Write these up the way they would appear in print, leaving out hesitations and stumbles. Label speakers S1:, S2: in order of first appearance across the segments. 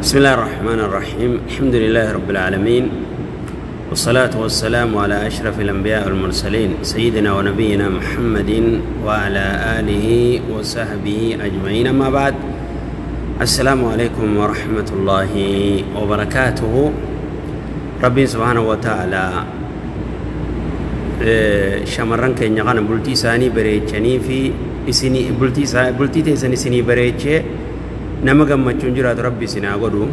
S1: بسم الله الرحمن الرحيم. الحمد لله رب العالمين، والصلاة والسلام على أشرف الأنبياء والمرسلين، سيدنا ونبينا محمد وعلى آله وصحبه أجمعين. أما بعد، السلام عليكم ورحمة الله وبركاته. ربي سبحانه وتعالى shamarran keenya kana bultii isaanii bareechanii fi isinii bultii teessan isinii bareechee nama gammachuun jiraatu rabbi isin haa godhu.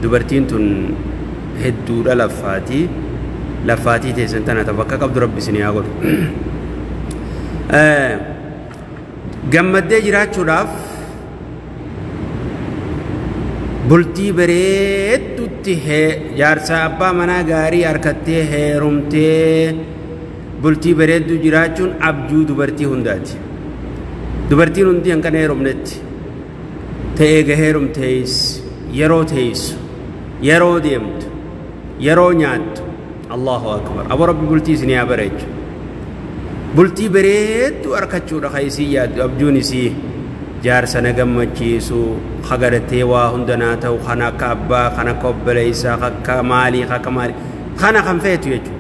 S1: Dubartiin tun hedduudha laffaatii laffaatii teessan tana ta bakka qabdu rabbi isin haa godhu. Gammaddee jiraachuudhaaf bultii bareeddutti jaarsa abbaa manaa gaarii harkattee heerumtee bultii bareedduu jiraachuun abjuu dubartii hundaati. Dubartiin hundi hanqana heerumnetti ta'ee ga heerumtees yeroo teessu, yeroo deemtu, yeroo nyaattu, Allahu akbar. Abo rabbi bultii isinii haa bareechu. Bultii bareedduu harkachuudha ka isii yaaddu abjuun isii jaarsa na gammachiisu hagaratee waa hunda naa ta'u kan akka abbaa, kan akka obboleessaa, akka maalii, akka maalii kana kan feetu jechuudha.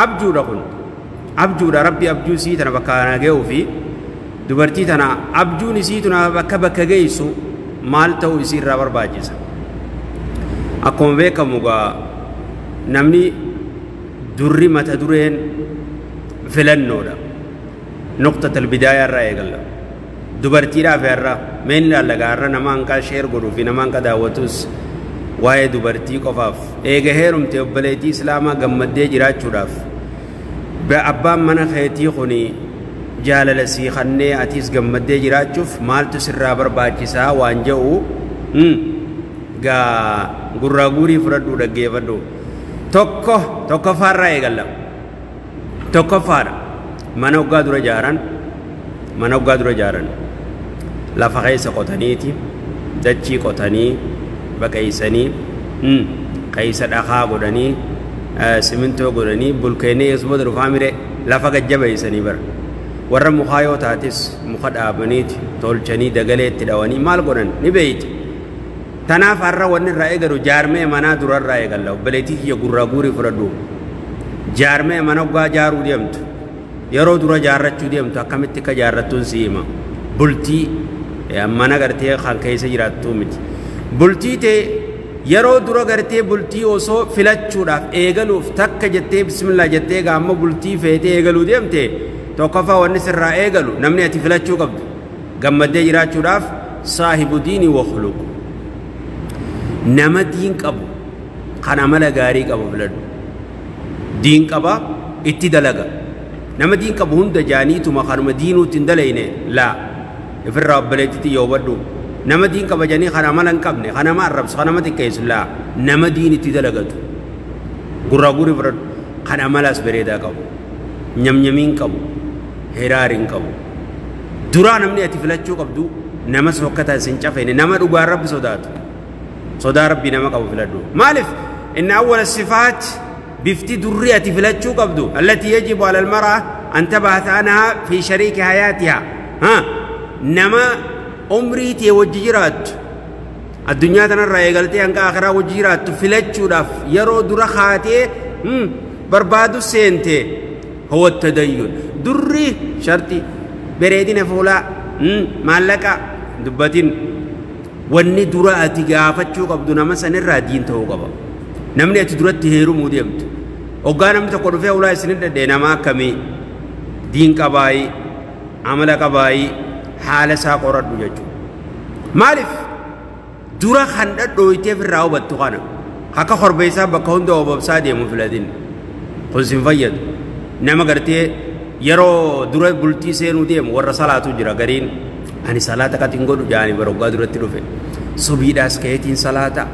S1: Abjuudha kun abjuudha. Rabbi abjuu isii tana bakka na ga'uu fi dubartii tana abjuun isii tana bakka geessu maal ta'uu isii irraa barbaachisa. Akkuma beekamu gaa namni durri mata dureen filannoodha. Nuqxata albidaayaa irraa eegalla. Dubartiidhaaf irra meen ilaalla irra nama hanqaa sheer godhuu fi nama hanqa daawwatus waa'ee dubartii qofaaf eega heerumte obboleettii islaamaa gammaddee jiraachuudhaaf abbaan mana keetii kuni jaalala sii kannee atiis gammaddee jiraachuuf maaltu sirraa barbaachisaa waan jedhu gaa gurraa guurii fudhadhuu dhaggeeffadhu. Tokko tokkoffaarraa eegalla. Tokkoffaadha mana hoggaa dura jaaran, mana hoggaa dura jaaran lafa keessa qotaniiti dachii qotanii baqeessanii keessa dhakaa godhanii simintoo godhanii bulkeenee eesuma dhufaa mire lafa gajjabeessanii bara. Warra mukaa yoo taates muka dhaabaniiti tolchanii dagalee itti dhawanii maal godhan ni beeyti. Tanaaf har'a wanni irraa eegalu jaarmee manaa dura irraa eegalla. Obboleettii kiyya gurraa guurii fudhadhu. Jaarmee mana hoggaa jaaruu deemtu yeroo dura jaarrachuu deemtu akkamitti akka jaarrattuun si hima. Bultii mana gartee kan keessa jiraattu miti. Bultii ta'e yeroo dura gartee bultii osoo filachuudhaaf eegaluuf takka jettee bismillah jettee gaamma bultii feetee eegaluu deemte tokkoffaa wanni sirraa eegalu namni ati filachuu qabdu gammaddee jiraachuudhaaf saahibu diinii wa khuluq, nama diin qabu kan amala gaarii qabu filadhu. Diin qaba itti dalaga. Nama diin qabu hunda jaaniituma kanuma diinuutti hin dalayne laa ifirraa obboleettitti yoo hubadhu. Nama diin qaba janii kan amala hin qabne, kan nama arrabsu, kan nama xiqqeessu laa nama diin itti dalagatu gurraa guurii fudhadhu kan amalaas bareedaa qabu, nyamnyamiin qabu, hiraariin qabu. Duraa namni ati filachuu qabdu nama sokkataa isin cafeene, nama dhugaan rabbi sodaatu, sodaa rabbii nama qabu filadhu. Maaliif inni awwala sifaat bifti durri ati filachuu qabdu allatii yajibu ala almar'a an tabhatha anha fi shariiki hayaatiha, nama umrii tee wajji jiraattu addunyaa tanarraa eegaltee hanga akhiraa wajji jiraattu filachuudhaaf yeroo dura kaatee barbaadu seente huwa tadayyun. Durri sharti bareedina fuulaa maallaqa dubbatin wanni dura ati gaafachuu qabdu nama sanirraa diin ta'uu qaba. Namni ati duratti heerumuu deemtu hoggaa namni tokko dhufee ulaa isin dhadhee nama akkamii diin qabaayii amala qabaayii haala isaa qoradhu jechuudha. Maaliif dura kan dhadhooyteef irraa hubattu kana akka korbeessaa bakka hunda obobsaa deemu filatin kun sin fayyadu. Nama gartee yeroo dura bultii seenuu deemu warra salaatu jira gariin ani salaata katin godhu jaani bara hoggaa duratti dhufe subiidhaas ka'eetiin salaata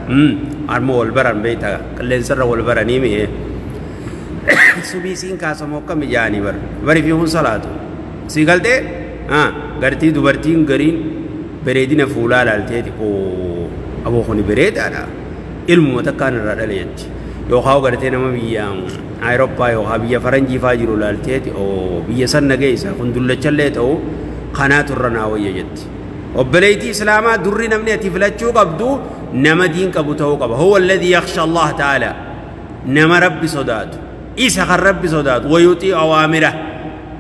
S1: harma wal baran beekta qilleensarra wal baranii mi'ee subii siin kaasamu akkami jaanii bara bari fi hun salaatu si galtee gartii dubartiin gariin bareedina fuulaa laalteeti oo aboo kuni bareedaadha ilmuma takkaan irraa dhale jetti yookaan gartee nama biyya Awurooppaa yookaan biyya faranjii faa jiru laalteeti oo biyya san nageessa kun dullachallee ta'u kanaatu irra naa wayya jetti. Obboleettii islaamaa durri namni ati filachuu qabdu نما دين كبتو قبا هو الذي يخشى الله تعالى نما ربي صدات إسا ربي صدات ويطيع أوامره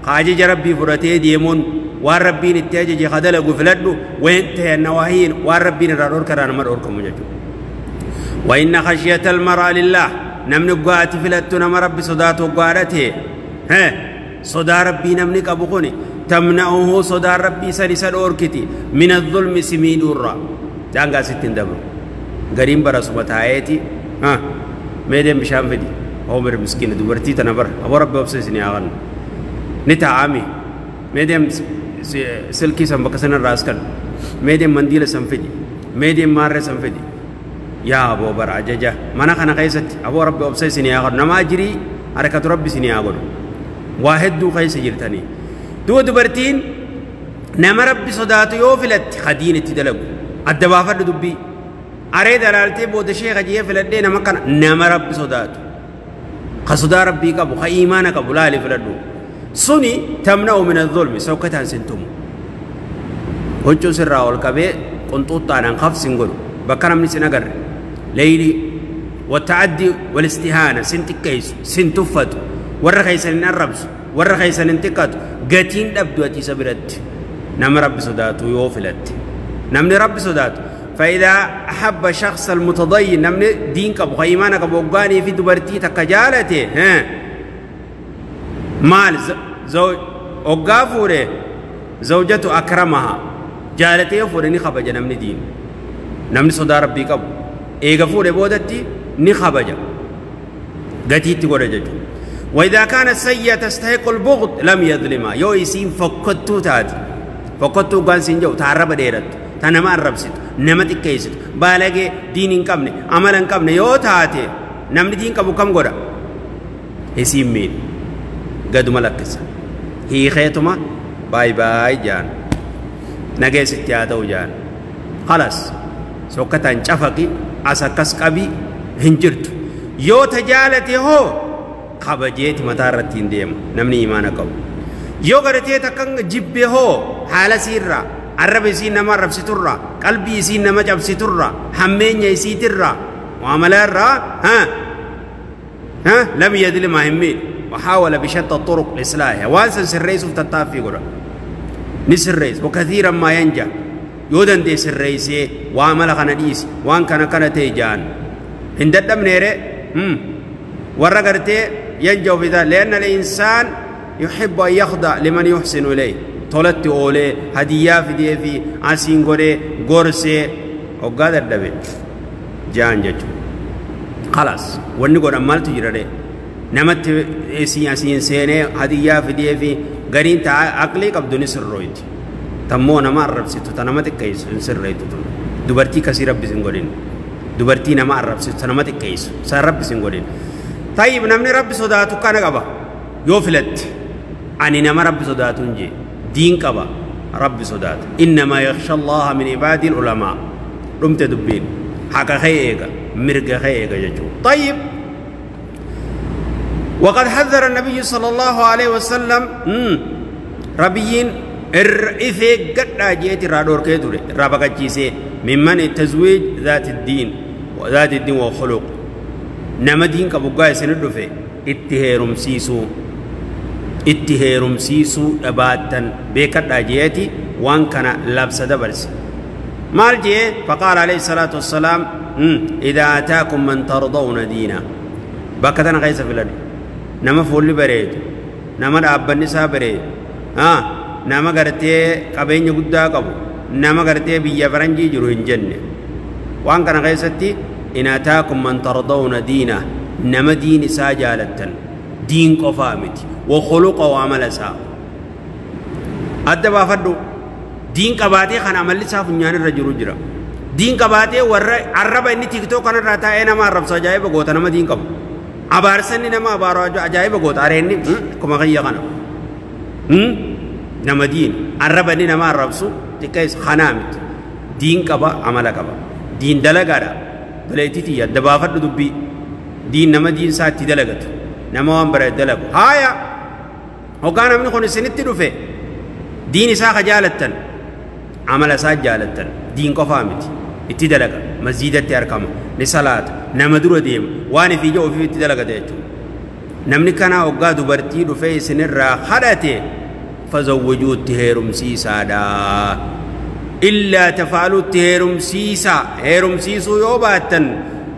S1: خاجج ربي فرتي ديمون والربين التاجج خدل غفلدو وينتهي النواهين والربين الرور كران مروركم مججو وإن خشية المرء لله نمن قوات فلتو نما ربي صداتو قارته ها صدا ربي نمنك أبو تمنعه صدا ربي سنسل أوركتي من الظلم سمين الرا دانغا ستين دبر غريم برا سبتايتي ها ميدن بشام فدي عمر مسكين دبرتي تنبر أبو ربي أبسسني أغن نتعامي ميدن سلكي سنبكسن الراس كان ميدن منديل سنفدي ميدن مار سنفدي يا أبو بر عججة ما أنا خيست أبو ربي أبسسني أغن نما أجري حركة ربي سني أغن واحد دو خيس جرتني دو دبرتين نما ربي صداتو يوفلت خدينة تدلقو الدبافر دبي أريد ألالتي بود شيخ جيه فلدي نما كان نما ربي صداتو خصدا ربي كابو خيمانك أبو لالي فلدو سني تمنع من الظلم سوكتان سنتم هجو سر والكبي قنطوطا نخاف سنقول بكرم نسنقر ليلي والتعدي والاستهانة سنتكيس سنتفت ورخيسن الربس ورخيسن انتقاد قتين أبدو أتي سبرت نم رب صداتو يوفلت نم رب صداتو فإذا أحب شخص المتضين نم دينك أبو خيمانك أبو قاني في دبرتي تكجالته ها مال زوج أقافوره زوجته أكرمها جالته يفور نخبج نم دين نم صدا ربي كبو إيغفوره بودتي نخبج قتيت تقول وإذا كان السيئة تستحق البغض لم يظلمها يو يسين فكتو تاتي فكتو قان سنجو تعرب ديرت تنما الربست نما تكيست بالغي دين كمني عملا كمني يو تاتي نمني دين كبو كم غدا يسين مين قد ملكس هي خيتما باي باي جان نجيست يا جان خلاص سوكتان شفقي أسكس قبي هنجرت يو تجالتي هو خبجيت متارتين ديم نمني إيمانك يو غرتي تكن جبه هو حالة سيرة عرب يسين نما رب سترة قلبي يسين نما جب سترة همين يسيترة وعمل الرا ها ها لم يدل ما همين وحاول بشتى الطرق لإصلاحها وانسى الرئيس وتطافي قرا نس الرئيس وكثيرا ما ينجح يودن ديس الرئيس وعمل خنديس وان كان كان تيجان عند الدم نيره ورغرتي ينجو في ذلك لأن الإنسان يحب أن يخضع لمن يحسن إليه طلت أولي هدية في دي في عسين غوري غورسي وقادر دبي جان ججو خلاص ونقول أمال تجرى نمت إسين عسين سيني هدية في دي في غرين تا عقلي قبضوني سر رويت تمو نما الرب ستو تنمت كيس سر رويت دبرتي كثير رب سنغورين دبرتي نما الرب ستو تنمت كيس سر رب سنغورين طيب نمني رب صداتو كان قبا يوفلت عني نما رب صداتو نجي دين قبا رب صدات إنما يخشى الله من عباد العلماء رمت دبين حقا خيئة مرقا خيئة ججو طيب وقد حذر النبي صلى الله عليه وسلم ربيين الرئيثي قد راجيت رادور كيدوري رابقا جيسي ممن التزويج ذات الدين وذات الدين وخلق نما دين كبوغاي سندوفه اتهيرم سيسو أباتن بكت أجيتي وان كان لابس دبرس مالجي فقال عليه الصلاة والسلام إذا أتاكم من ترضون دينا بكتنا غيس في الأرض نما فول بريد نما أبن نساء بريد نما قرتي قبين يقدا قبو نما قرتي بيا فرنجي جروهن جنة وان كان غيستي إن أتاكم من ترضون دينه نما دين ساجالتن دين قفامت وخلق وعمل سا أدبا فدو دين قباتي خان عمل سا فنيان الرجل جرا دين قباتي ور عرب إني تيك توك أنا راتا أنا ما عرب ساجايب قوت أنا ما دين قب أبارسني نما أبارو أجايب قوت أريني كم غيا خنا نما دين عرب إني نما عرب سو تكيس خنامت دين قبا عمل قبا دين دلقارا بليتي يا دبافت دبي دين نما دين ساتي دلقت نما وان برا دلقو هايا وكان من خون سنت دفه دين سا خجالتن عمل سا جالتن دين قفامت اتي دلقا Masjidatti argama. Ni salaata. Nama dura deema. Waan ifii ija ofiitti dalagata jechuudha. Namni kanaa hoggaa dubartii dhufee isinirraa kadhate fazawwajuutti heerumsiisaadha. Illaa tafaaluutti heerumsiisa. Heerumsiisuu yoo baattan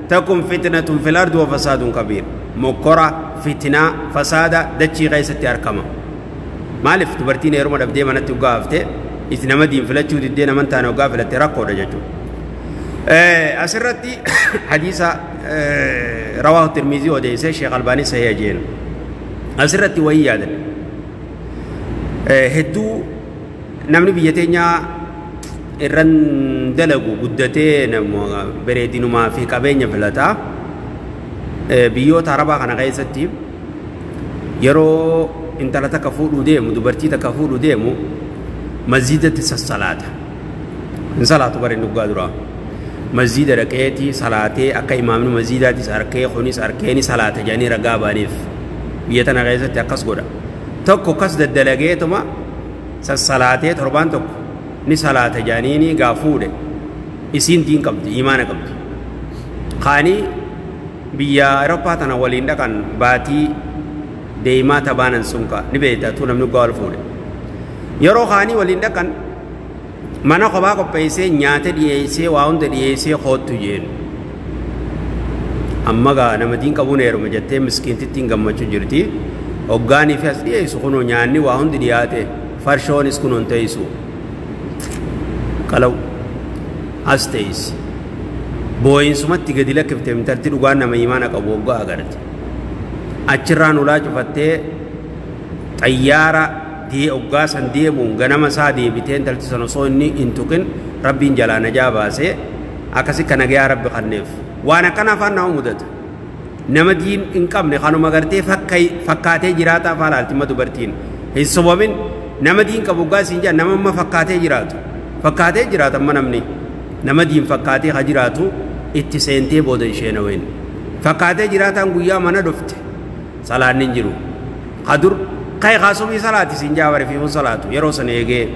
S1: takun fitnatun fil ardi wa fasaadun kabiir. Mokkora, fitnaa, fasaada dachii keessatti argama. Maaliif dubartiin heeruma dhabdee manatti hoggaa haftee itti nama diin filachuu diddee naman taane hoggaa filatte rakkoodha jechuudha. Asirratti hadiisa rawaahu Tirmizii odeessee Sheekh Albaanii sahiha jeen. Asirratti wayii yaadan. Hedduu namni biyya teenyaa irran dalagu guddatee bareedinumaa fi qabeenya filataa. Biyyoota Arabaa kana keessatti yeroo intala takka fuudhuu deemu dubartii takka fuudhuu deemu masjidatti sassalaata. Hin salaatu bara inni dhugaa duraa. Masjida dhaqeetii salaatee akka imaamni masjidaatis arkee kunis arkee ni salaata jedhanii ragaa ba'aniif biyya tana keessatti akkas godha. Tokko akkas daddalageetuma sassalaatee torbaan tokko ni salaata jedhanii gaa fuudhe isiin diin qabdi imaana qabdi. Kaanii biyya Awurooppaa tana waliin dhaqan baatii deemaa tabaanan sun ka ni beekta tuu namni dhugaa wal fuudhe. Yeroo kaanii waliin dhaqan mana kophaa qopheessee nyaata dhiyeessee waa hunda dhiyeessee koottu jeen. Amma gaa nama diin qabuun heeruma jettee miskiintittiin gammachuu jirti. Hoggaanii fi as dhiyeessu kunoo nyaanni waa hundi dhiyaate farshoonis kunoon teessu. Qalaw as teessi. Boo'insumatti gadi lakkifte intalti dhugaan nama imaana qabu hoggaa agarte. Achirraan ulaa cufattee xayyaara hoggaa san deemuun ganama isaa deebitee intalti sana osoo inni hin tuqin rabbiin jalaa najaa baasee akkasi kana gayaa rabbi kanneef. Waan akkana afaan nama mudata. Nama diin hin qabne kanuma gartee fakkaatee jiraataa afaan laaltimma dubartiin. Hin sobamin nama diin qabu hoggaa siin jedhan nama amma fakkaatee jiraatu. Fakkaatee jiraata amma namni. Nama diin fakkaatee ha jiraatu itti seentee booda isheen haween. Fakkaatee jiraataan guyyaa mana dhufte salaanni hin jiru. Kadur kai kaasumii salaati siin jaabare fi salaatu yeroo san eegee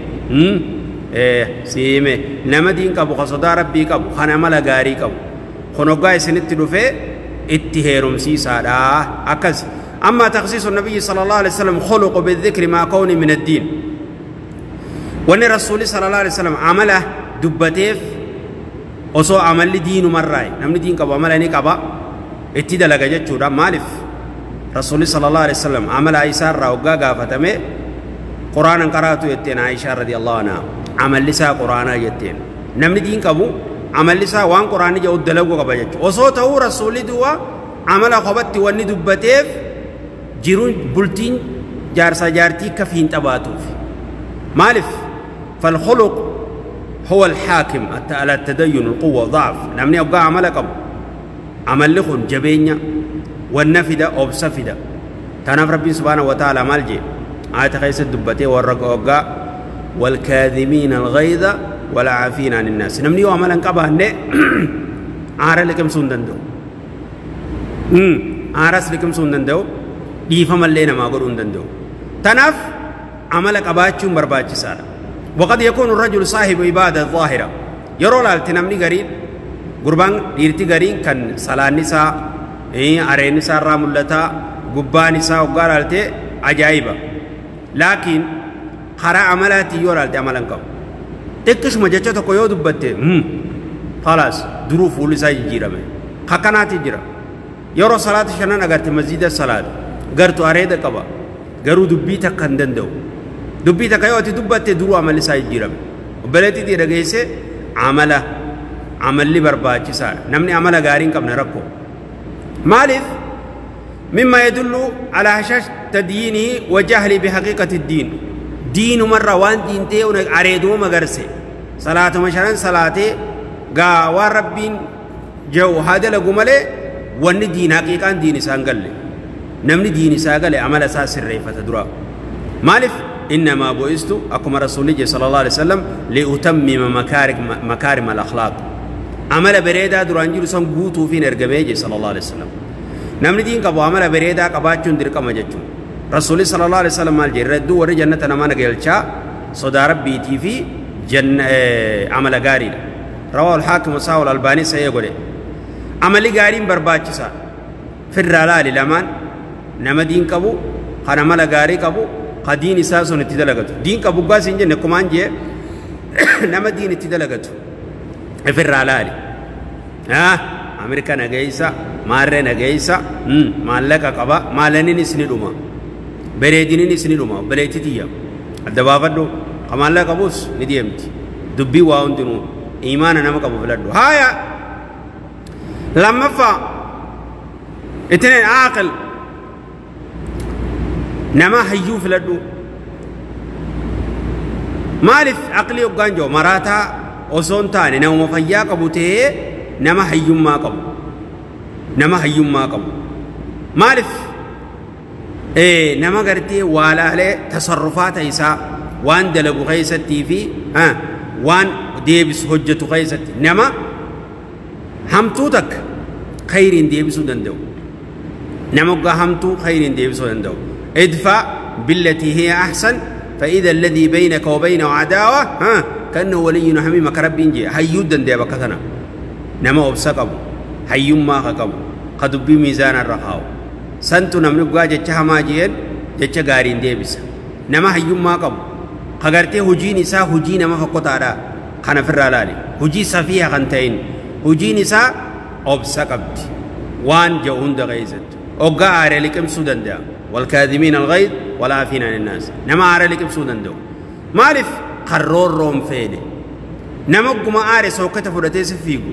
S1: siime nama diin qabu ka sodaa rabbii qabu kan amala gaarii qabu kun hoggaa isinitti dhufee itti heerumsiisaadha akkas. Amma takhsiisu nabiyyi sallallahu alaihi wasallam khuluqu bidhikri maa kawni min addiin. Wanni rasuuli sallallahu alaihi wasallam amala dubbateef osoo amalli diinumarraayi namni diin qabu amala ni qaba itti dalaga jechuudha. Maaliif rasuuli sallallahu alaihi wasallam amala isaarraa hoggaa gaafatame quraanan qaraatu jetteen Aishaa radiyallahu anha amalli isaa quraanaa jetteen. Namni diin qabu amalli isaa waan quraanni jedhu dalaguu qaba jechuudha. Osoo ta'uu rasuulli duwwaa amala kophatti wanni dubbateef jiruun bultiin jaarsaa jaartii akka fiin xabaatuuf. Maaliif falkhuluq هو الحاكم على التدين القوة ضعف. نمني أبقى عمل قبل عمل لخن جبينيا والنفدة أو بسفدة تناف ربي سبحانه وتعالى مالجي آية خيس الدبتي والرقوقاء والكاذمين الغيظ والعافين عن الناس. نمني عملا قبل أن عارة لكم سندندو عارس لكم سندندو ديفم اللينا ما قرون دندو تناف عملك أباتشون برباتش سارة. وقد يكون الرجل صاحب عبادة ظاهرة يرى لالتنمني غريب قربان ديرتي غريب كان صلاة نساء أرين نساء راملتا قبان نساء وقال عجائبة لكن قراء عملاتي يرى لالتي عملا قو تكش مجاجة كيو دبتي خلاص ظروف ولسا يجيرا خكناتي جرا يرى صلاة شنان أغرت مسجد الصلاة غرتو أريد قبا غرو دبيتا كندندو dubbii takka yoo ati dubbatte duruu amalli isaa jijjiirame. Obboleettii dhiira geesse amala amalli barbaachisaadha. Namni amala gaarii hin qabne rakkoo. Maaliif? Mimma yadullu ala hashash tadyiinihi wa jahli bihaqiiqati ddiin. Diinumarra waan diintee areeduma magarse salaatuma shanan salaatee gaa waan rabbiin jedhu haa dalagu malee wanni diin haqiiqaan diin isaan galle. Namni diin isaa gale amala isaa sirreeffata dura. Maaliif? إنما بعثت أكما رسول الله صلى الله عليه وسلم لأتمم مكارم الأخلاق. عمل بريدة درانجير سن قوتو في نرجميجي صلى الله عليه وسلم. نمني دين كبو عمل بريدة كباتشون دركم جتشون. رسول صلى الله عليه وسلم مال جرد ور جنة نمان جلشا صدار بيتي في جن عمل غاري. رواه الحاكم وصححه الألباني سيقول عملي غارين برباچسا في الرلال لمان نما دين قبو خنا مل غاري قبو قدين اساسون تدلغت دين قبو غاس انجن كمان جي نما دين تدلغت في الرلال ها امريكا نغيسا مارة نغيسا مالك قبا مالنين سندوما بريدينين سندوما بريتيتيا الدبابدو كمال قبوس نديمتي دبي واوندنو ايمان نما قبو فلدو هايا لما فا اتنين عاقل نما حيو فلدو مالف عقلي وغانجو مراتا osoo taane nama fayyaa qabu ta'ee nama hayyummaa qabu nama hayyummaa qabu maaliif nama gartee waalaalee tasarrufaata isaa waan dalagu keessattii fi waan deebisu hojjetu keessatti nama hamtuu takka khayriin deebisuu danda'u nama hoggaa hamtuu khayriin deebisuu danda'u idfa billatii hiya ahsan فإذا الذي بينك وبينه عداوة كأنه ولي حميم كربين جي هيودا دي بكتنا نما أبسقبو هيوم ما خقبو قد بي ميزان الرخاو سنتو نمنو قا جتشها ما جين جتش غارين ديبس نما هيوم ما قبو خغرتي هجي نساء هجي نما فقطارا خنا فرالالي هجي صفيها خنتين هجي نساء أبسقبت وان جوهن دغيزت أوغا آري لكم سودان دا والكاذمين الغيظ والعافين عن الناس نما آري لكم سودان دو مالف قرور روم فيني نما قما آري سوكتا فرتي سفيقو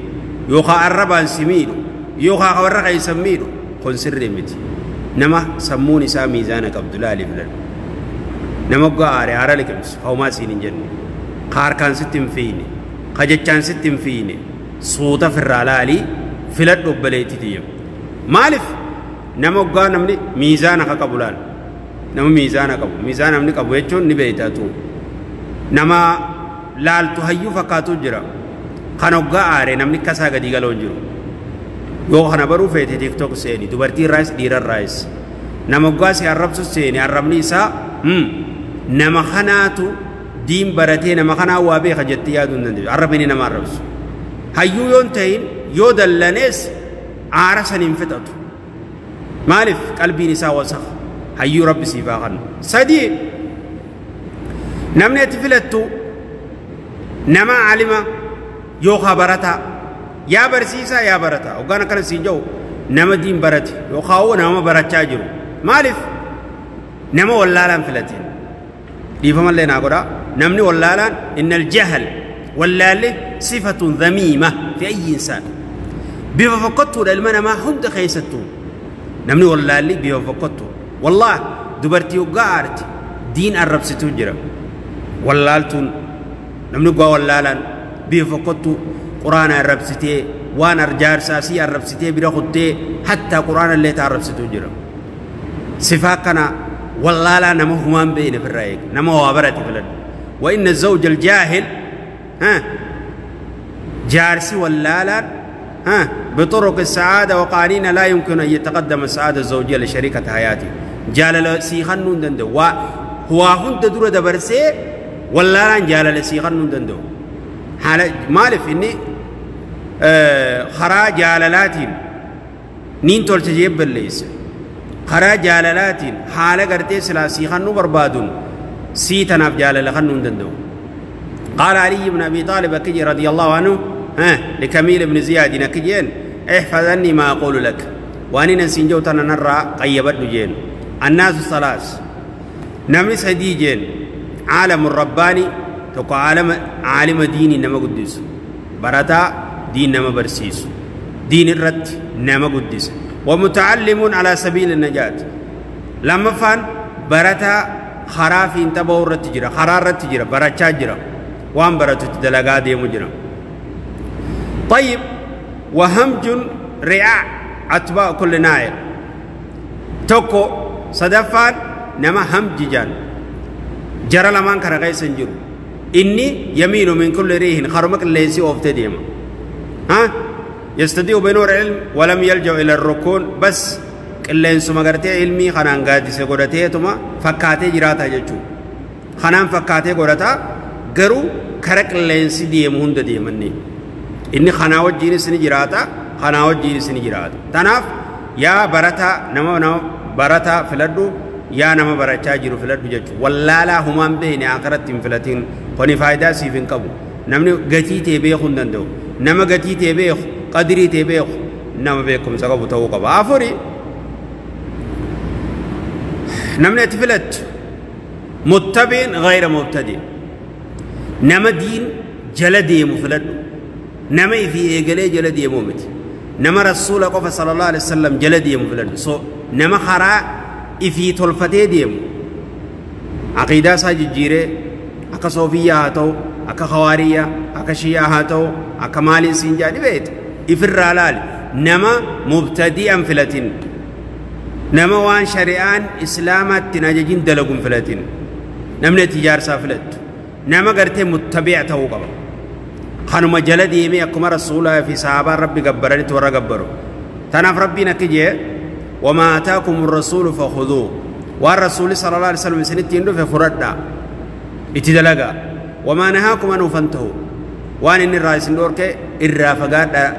S1: يوخا الربان سميلو يوخا خورقا يسميلو خن سري متي نما سموني سا ميزانك عبد الله لفلان نما قا آري آري لكم خوما سينين جنة خاركان ستم فيني خجتشان ستم فيني صوتا في الرالالي فلت وبليتي تيم مالف نما قا نمني ميزانك قبولان نما ميزانك قبول ميزان نمني قبول يجون نبيتاتو نما لالتو هيو فكاتو جرا خانو قا آري نمني كسا قدي قالون جرو يو خانا برو فيتي تيك توك سيني دوبرتي رايس ديرا رايس نما قا سي عرب سيني عربني سا نما خاناتو دين برتي نما خانا وابي خجتي يادون نندي عربني نما عربس هيو يونتين يو دلنس عارسن انفتاتو مالف قلبي نساء وسخ هيو ربي سيفاقن سدي نمني تفلتو نما علما يوخا برتا يا برسيسا يا برتا وقانا كان سينجو نما دين برتي يوخاو نما برتا جرو مالف نما ولالان فلتين ديفما اللي ناقرا نمني ولالان إن الجهل واللالي صفة ذميمة في أي إنسان بفقدته للمنا ما هند خيستو نمني واللالي بفقدته والله دبرتي وقارت دين الرب ستجرى واللالتون نمني قوا واللالان بفقدته قرآن الرب ستي وانا رجال ساسي الرب ستي برخدتي حتى قرآن اللي تعرف ستجرى صفاقنا واللالا نما همان بين في الرأيك نما وابرتي في الأرض وإن الزوج الجاهل جارسي واللالا بطرق السعادة وقانين لا يمكن أن يتقدم السعادة الزوجية لشريكة حياته جالل سيخنون دندو وهو هند دور دبرسي واللالا جالل سيخنون دندو حال مالف إني خرا جاللاتين نين تولتجيب بالليس خرا جاللاتين حالة قرتي سلا سيخنو بربادون سيتنا بجالل خنون دندو قال علي بن أبي طالب كجي رضي الله عنه لكميل بن زياد نكجين احفظني ما أقول لك وأني نسين جوتنا نرى قيبت جين الناس ثلاث نمس هديجين عالم الرباني تقع عالم عالم ديني نما قدس برتا دين نما برسيس دين الرد نما قدس ومتعلم على سبيل النجاة لما فان برتا خرافين تبور تجرى خرارة تجرى برتا جرى وان برتا تدلقا دي مجرى طيب وهمج رعاع أتباع كل نائر توكو صدفان نما همج جان جرى لمان كرغي سنجر إني يمين من كل ريح خرمك الليسي أوفتديما يستدعو بنور علم ولم يلجأ إلى الركون بس اللين سمغرتي علمي خنان قادي سيقودتي تما فكاتي جراتا جچو خنان فكاتي قودتا غرو كرك اللين سي ديم هند ديمني Inni kanaa wajjiinis ni jiraata, kanaa wajjiinis ni jiraata. Tanaaf yaa barataa nama barataa filadhu, yaa nama barachaa jiru filadhu jechuudha. Wallaalaa humaan beekne akhiratti hin filatin, kuni faayidaa siif hin qabu. Namni gatii ta'e beekuu hin danda'u. Nama gatii ta'e beeku, qadirii ta'e beeku, nama beekumsa qabu ta'uu qaba. Afuri namni ati filattu muttabiin ghayra mubtadi, nama diin jala deemu filadhu. Nama ifii eegalee jala deemuu miti. Nama rasuula qofa sallallahu alaihi wasallam jala deemu filadhu. So nama karaa ifii tolfatee deemu, aqiidaa isaa jijjiiree akka soofiyyaa haa ta'u, akka khawaariyyaa, akka shiyaa haa ta'u, akka maaliin siin jedha beekta. Ifirraa laali. Nama mubtadi'an filatin, nama waan shari'aan islaamaatti hin ajajin dalaguun filatin. Namni ati ijaarsaa filattu nama gartee muttabi'a ta'uu qaba. Kanuma jala deemee akkuma rasuulaa fi sahaabaan rabbi gabbaranitti warra gabbaru. Tanaaf rabbiin akka jee wamaa ataakum rasuulu fakhuduu, waan rasuulli sallallahu alaihi wasallam isinitti hin dhufe fudhadhaa itti dalagaa. Wamaa nahaakum anhu fantahu, waan inni irraa isin dhorke irraa fagaadhaa,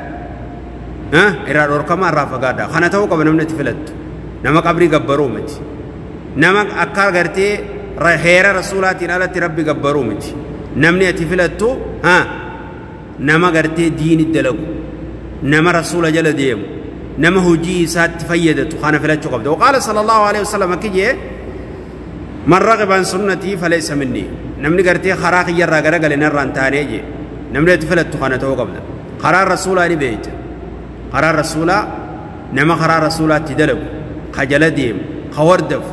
S1: irraa dhorkamaa irraa fagaadhaa. Kana ta'uu qaba namni itti filattu. Nama qabrii gabbaruu miti, nama akka gartee heera rasuulaatiin alatti rabbi gabbaruu miti. Namni ati filattu nama gartee diini dalagu, nama rasuula jala deemu, nama hojii isaatti fayyadatu kana filachuu qabda. Waqaala sallallahu alaihi wasallam akki jee man ragiba an sunnatii falaysa minni, namni gartee karaa kiyyarraa garagale narraa hin taanee jee. Namni ati filattu kana ta'uu qabda. Karaan rasuulaa ni beeyta. Karaan rasuulaa nama karaa rasuulaatti dalagu, ka jala deemu, ka hordofu,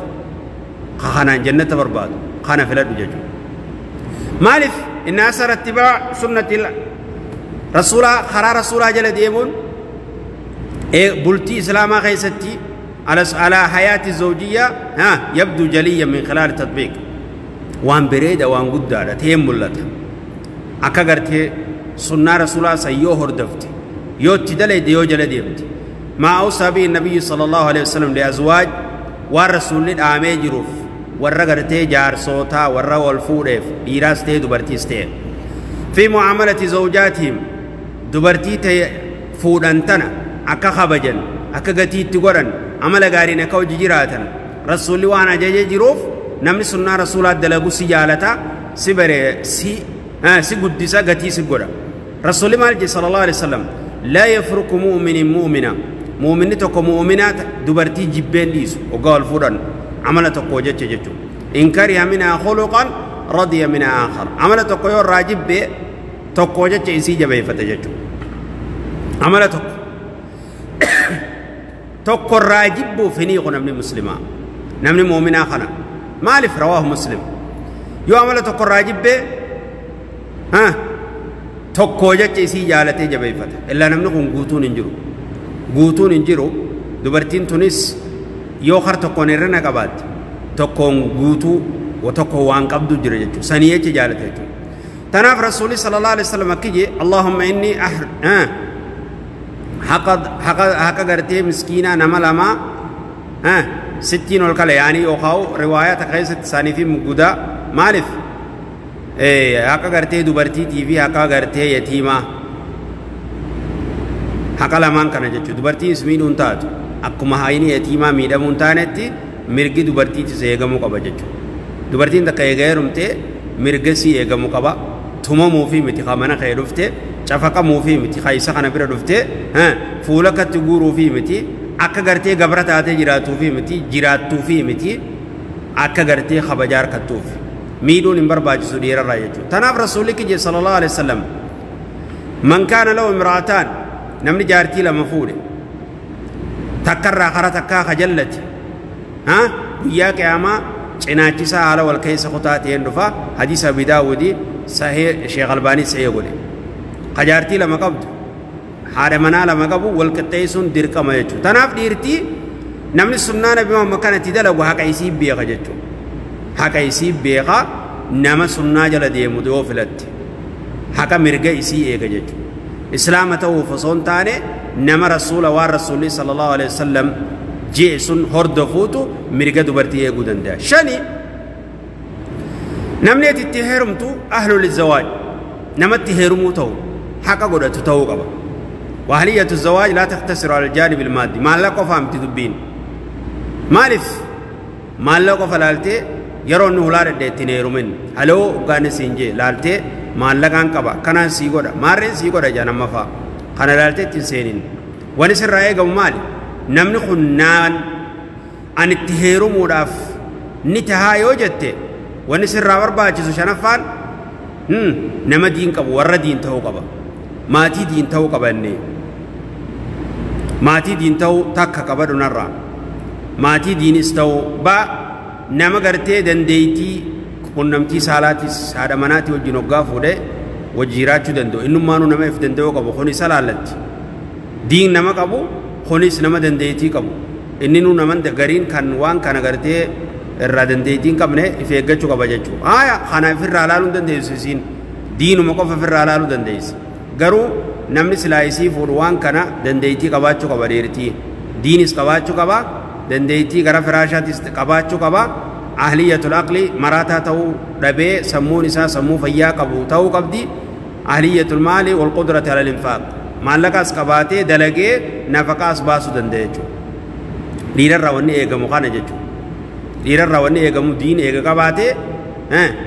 S1: ka kanaan jannata barbaadu kana filadhu jechuudha. Maaliif inni asara ittibaa sunnati rasuulaa, karaa rasuulaa jala deemuun bultii islaamaa keessatti alaa hayaati zawjiyyaa yabduu jaliyya min khilaali tatbiiq, waan bareeda waan guddaadha ta'een mul'ata. Akka gartee sunnaa rasuulaa san yoo hordofte, yoo itti dalayde, yoo jala deemte. Maa awsaa bihi nabiyyu sallallahu alaihi wasallam liazwaaj, waan rasuulli dhaamee jiruuf warra gartee jaarsootaa warra wal fuudheef dhiiraas ta'e dubartiis ta'e. Fi mucaamalati zawjaatihim, dubartii ta'e fuudhan tana akka kabajan, akka gatiitti godhan, amala gaariin akka hojii jiraatan rasuulli waan ajajee jiruuf namni sunnaa rasuulaa dalagu si jaalata, si bare, si guddisa, gatii si godha. Rasuulli maal jedhe sallallahu alaihi wasallam? Laa yafruku mu'minin mu'mina, mu'minni tokko mu'minaa dubartii jibbeen dhiisu hoggaa wal fuudhan amala tokko jecha jechuudha. In kariha minhaa khuluqan radiya minhaa aakhar, amala tokko yoo irraa jibbee tokko jecha isii jabeeffate jechuudha. Amala tokko tokko irraa jibbuuf hin hiiku namni muslimaa, namni mu'minaa kana. Maaliif? Rawaahu Muslim. Yoo amala tokko irraa jibbee tokko jecha isii jaalatee jabeeffata. Illaa namni kun guutuun hin jiru, guutuun hin jiru. Dubartiin tunis yoo har tokkoon hir'ina qabaatte tokkoon guutuu tokko waan qabdu jira jechuudha. Sanii jecha jaalate jechuudha. Tanaaf rasuulli sallallahu alaihi wasallam akki jee Allahumma inni haqa gartee miskiinaa nama lamaa sittiin ol kala yaanii yookaan riwaayaa takka keessatti isaanii fi muggudaa. Maaliif haqa gartee dubartiitii fi haqa gartee yatiimaa, haqa lamaan kana jechuudha. Dubartiinis miidhuu hin taatu, akkuma hayni yatiimaa miidhamuu hin taanetti mirgi dubartiitis eegamuu qaba jechuudha. Dubartiin takka eega heerumtee mirga sii eegamuu qaba. Tumamuu fi miti ka mana kee dhufte, cafaqamuu fi miti ka isa kana bira dhufte, fuula akkatti guuruu fi miti, akka gartee gabra taatee jiraatuu fi miti, jiraattuu fi miti, akka gartee kabajaa harkattuuf miidhuun hin barbaachisu dhiirarraa jechuudha. Tanaaf rasuulli kiyya sallallahu alaihi wasallam man kaana lahu imra'ataan, namni jaartii lama fuudhe takkarraa kara takkaa ka jallate guyyaa qiyaamaa cinaachisaa haala wal keessa kutaa ta'een dhufa. Hadiisa Abi Daawudi sahih Sheekh Albaanii sahih godhe. Ka jaartii lama qabdu, haadha manaa lama qabu wal qixxeessuun dirqama jechuudha. Tanaaf dhiirtii namni sunnaa Nabi Muhammad kanatti dalagu haqa isii beeka jechuudha. Haqa isii beeka nama sunnaa jala deemu yoo filatte haqa mirga isii eega jechuudha. Islaama ta'uuf osoo hin taane nama rasuula waan rasuulli sallallahu alaihi wasallam jee sun hordofuutu mirga dubartii eeguu danda'a. Shani namni ati itti heerumtu ahlul zawaaj, namatti heerumuu ta'u Haqa godhatu ta'uu qaba. Wahliyatu zawaaj laa taqtasiru ala aljaanib almaaddi. Maallaqa qofaa miti dubbiin. Maaliif maallaqa qofa laaltee yeroo inni hulaa dhadhee ittiin heerumin haloo hoggaan siin jee laaltee maallaqaan qaba kanaan sii godha maarreen sii godha jaa nama fa'a kana laaltee ittiin seenin. Wani sirraa eegamu maali? Namni kun naan ani itti heerumuudhaaf ni tahaa yoo jette wani sirraa barbaachisu shanaffaan nama diin qabu warra diin ta'uu qaba. Maatii diin ta'uu qaba inni. Maatii diin ta'uu takka qaba dhunarraa. Maatii diinis ta'uu ba nama gartee dandeettii qunnamtii saalaatis haadha manaatii wajjin hoggaa fuudhee wajji jiraachuu danda'u. Innummaanuu nama if danda'uu qabu kun isa laallatti. Diin nama qabu kunis nama dandeettii qabu. Inni nuu nama gariin kan waan kana gartee irraa dandeettii hin qabne if eeggachuu qaba jechuudha. Haaya kana ofirraa laaluu hin dandeessu isiin. Diinuma qofa ofirraa laaluu dandeessi. Garuu namni silaa isii fuudhu waan kana dandeettii qabaachuu qaba dheertii. Diinis qabaachuu qaba. Dandeettii gara firaashaatis qabaachuu qaba. Ahliyatul aqli maraataa ta'uu dhabee sammuun isaa sammuu fayyaa qabu ta'uu qabdi. Ahliyatul maali wal qudrati alal infaaq. Maallaqaas qabaatee dalagee nafaqaas baasuu danda'a jechuudha. Dhiirarraa wanni eegamu kana jechuudha. Dhiirarraa wanni eegamu diin eega qabaatee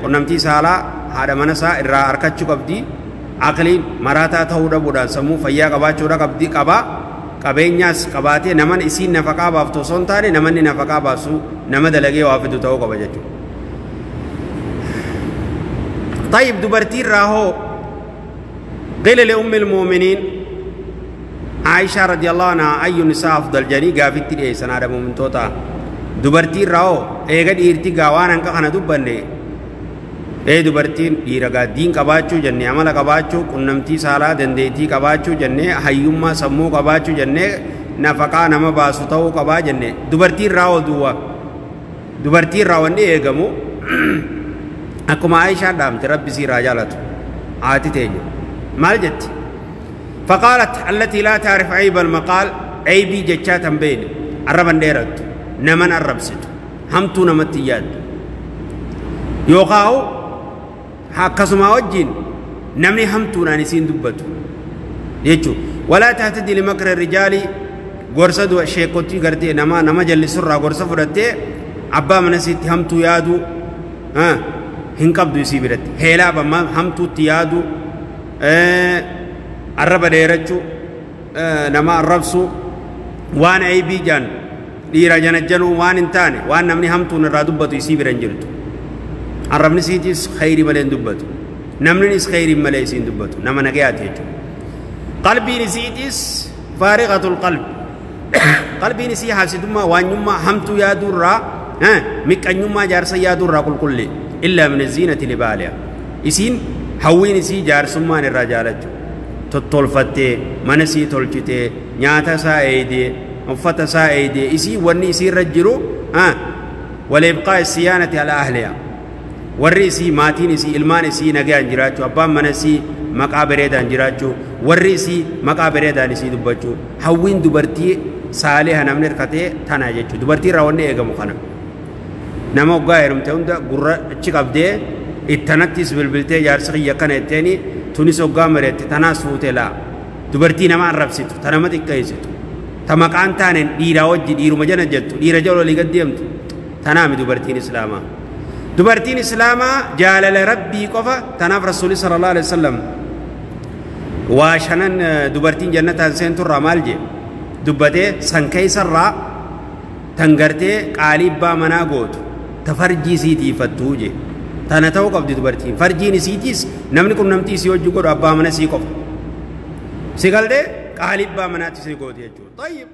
S1: qunnamtii saalaa haadha mana isaa irraa harkachuu qabdi. Aqliin maraataa ta'uu dhabuudhaan sammuu fayyaa qabaachuudha qabdi qaba. Qabeenyaas qabaatee naman isiin nafaqaa baaftu osoo hin taane namanni nafaqaa baasu nama dalagee waa fidu ta'uu qaba jechuudha. Tayyib dubartiin raahoo qila li'ummi al-mu'miniin Aisha radiyallahu anha ayyu nisaa afdal jedhanii gaafitti dhiyeessan haadha mu'mintoota. Dubartiin raahoo eega dhiirti gaa waan hanqa kana dubbanne dubartiin dhiira gaa diin qabaachuu jennee amala qabaachuu qunnamtii saalaa dandeettii qabaachuu jennee hayyummaa sammuu qabaachuu jennee nafaqaa nama baasu ta'uu qabaa jennee dubartiin raawoo duwwaa dubartiin raawwanni eegamu akkuma Aishaan dhaamte rabbi siiraa jaalatu haati teenya maal jetti faqaalat allatii laa taarif ayba almaqaal aybii jechaa tan beene arraban dheerattu naman arrabsitu hamtuu namatti yaaddu yookaan akkasuma wajjin namni hamtuudhaan isiin dubbatu jechuudha. Walaa tahtadi limakra rijaali gorsa sheekotii gartee nama jallisurraa gorsa fudhattee abbaa mana isiitti hamtuu yaadu hin qabdu isii biratti. Heelaa hamtuutti yaadu arraba dheerachuu nama arrabsuu waan aybii jaan dhiira janajjanuu waan hin taane waan namni hamtuun irraa dubbatu isii bira hin jirtu. Arrabni isiitis khayrii malee hin dubbatu. Namninis khayrii malee isiin dubbatu. Nama nagayaati jechuudha. Qalbiin isiitis faariqatul qalb. Qalbiin isii haasidummaa waanyummaa hamtuu yaaduurraa miqqanyummaa jaarsa yaaduurraa qulqulle. Illaa min ziinati libaaliha. Isiin hawwiin isii jaarsummaan irraa jaalachuu. Tottolfattee mana isii tolchitee nyaata isaa eeydee uffata isaa eeydee isii wanni isii irra jiru wal ibqaa siyaanati ala ahliha. Warri isii maatiin isii ilmaan isii nagaan jiraachuu abbaan mana isii maqaa bareedaan jiraachuu warri isii maqaa bareedaan isii dubbachuu hawwiin dubartii saaliha namni hirkatee tana jechuudha. Dubartii irraa wanni eegamu kana. Nama hoggaa heerumte hunda gurra achi qabdee ittanattis bilbiltee jaarsi kiyya kana jetteeni tunis hoggaa mareette tanaas fuute laa. Dubartii nama arrabsitu ta nama xiqqeessitu ta maqaan taaneen dhiiraa wajji dhiiruma jala jettu dhiira jala olii gad deemtu tanaami dubartiin islaamaa. Dubartiin islaamaa jaalala rabbii qofa tanaaf rasuulli sallallahu alaihi wasallam waa shanan dubartiin jannataan seenturraa maal jee dubbatee san keessarraa tan gartee qaalii abbaa manaa gootu ta farjii isii tiifattuu jee tana ta'uu qabdi dubartiin farjiin isiitiis namni qunnamtii isii hojii godhu abbaa mana isii qofa si galtee qaalii abbaa manaatti isii gooti jechuudha. Tayyib.